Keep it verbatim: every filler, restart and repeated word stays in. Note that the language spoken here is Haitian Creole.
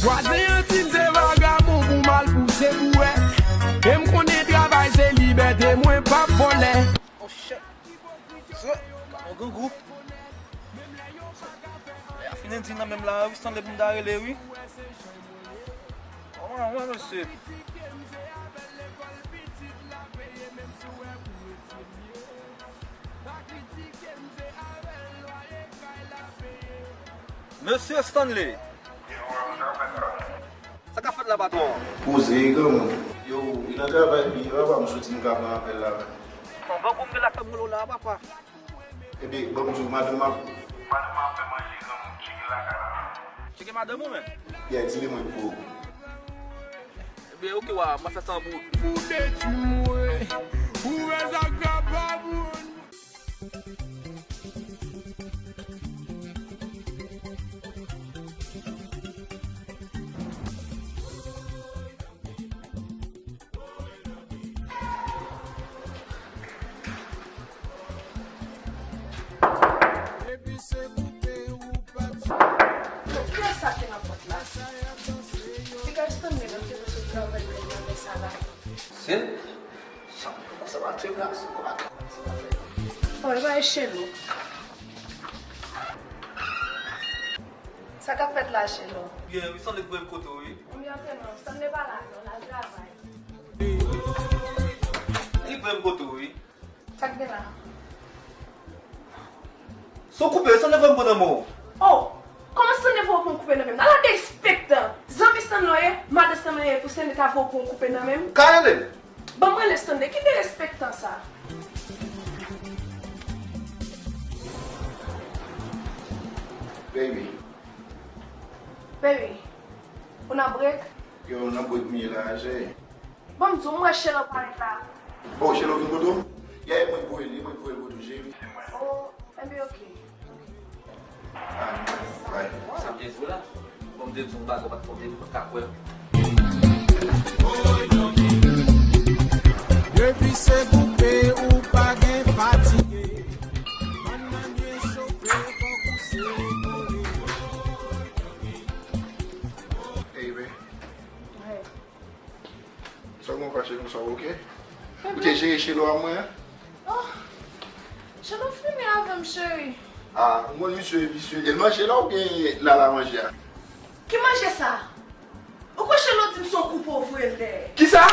Vwazen an di m se vagabon pou m al pouse bouwèt. E m konnen travay se libète, mwen p ap vòlè. Oh shit. Sa, yon gran gwoup. Lè a fin di nan menm la, wi, Stanley pou m ta rele, wi. Kòman, wè, mesye. Mesye Stanley. Sa k ap fèt la, patwon? Poze, granmoun. Yo, li nan travay, li, papa, m soti, m ka pran apèl la, men. Bon, bon, bon, m gen lakay mwen la, papa. Ebyen, ban m di w, madanm ap. Madanm ap fè manje, granmoun, tcheke lakay la. Tcheke madanm ou menm? Yeah, di li mwen pou ou. Ebyen, oke, wa, mwen fè sa pou ou. Pou detwi mwen, pou fè sa k kapab ou. Kiyès sa ki nan pòt la? Piga Stanley menm ki pou sot travay menm nan lè sa la. Sèl? Sa, sa va trè plas. Oh, e pa Echelo. Sa k ap fèt la, Echelo? Byen, wi, Stanley voye m kote w, wi. Konbyen w te non? Stanley pa la non, l al travay. Li voye m kote w, wi. Sa k gen la? Se yon koupe, Stanley voye m pran nan men w. Oh! Kòman Stanley voye w pran yon koupe nan men m? Ala de respektan! Zanmi Stanley w ye, madan Stanley w ye, pou Stanley ta voye w pran yon koupe nan men m? Ka rele m. Ban m rele Stanley, ki derespektan sa? Baby. Baby, ou nan break? Yo, nan break m ye la, cheri. Ban m di w, m wè Chelo parèt la. Oh, Chelo vin kote w? Ya, e mwen k voye l, e mwen k voye l kote w, cheri. Oh, enben, oke. Sa m te di w la. Bon, m te di w bagay, ou pa t konte, ou pa t ka kwè m. Depi se koupe, ou pa gen fatige. Bannann byen chofe, fòk ou se kole. Hey, babe. Hey. Sa w gen fache konsa, oke? Ou te jere Chelo a mwen, an? Oh! Chelo fini avè m, cheri. Ah, m konn misye visye. Li manje la oubyen Lala manje a? Ki manje sa? Ou kwè Chelo di m se yon koupe w voye l dèyè? Kisa?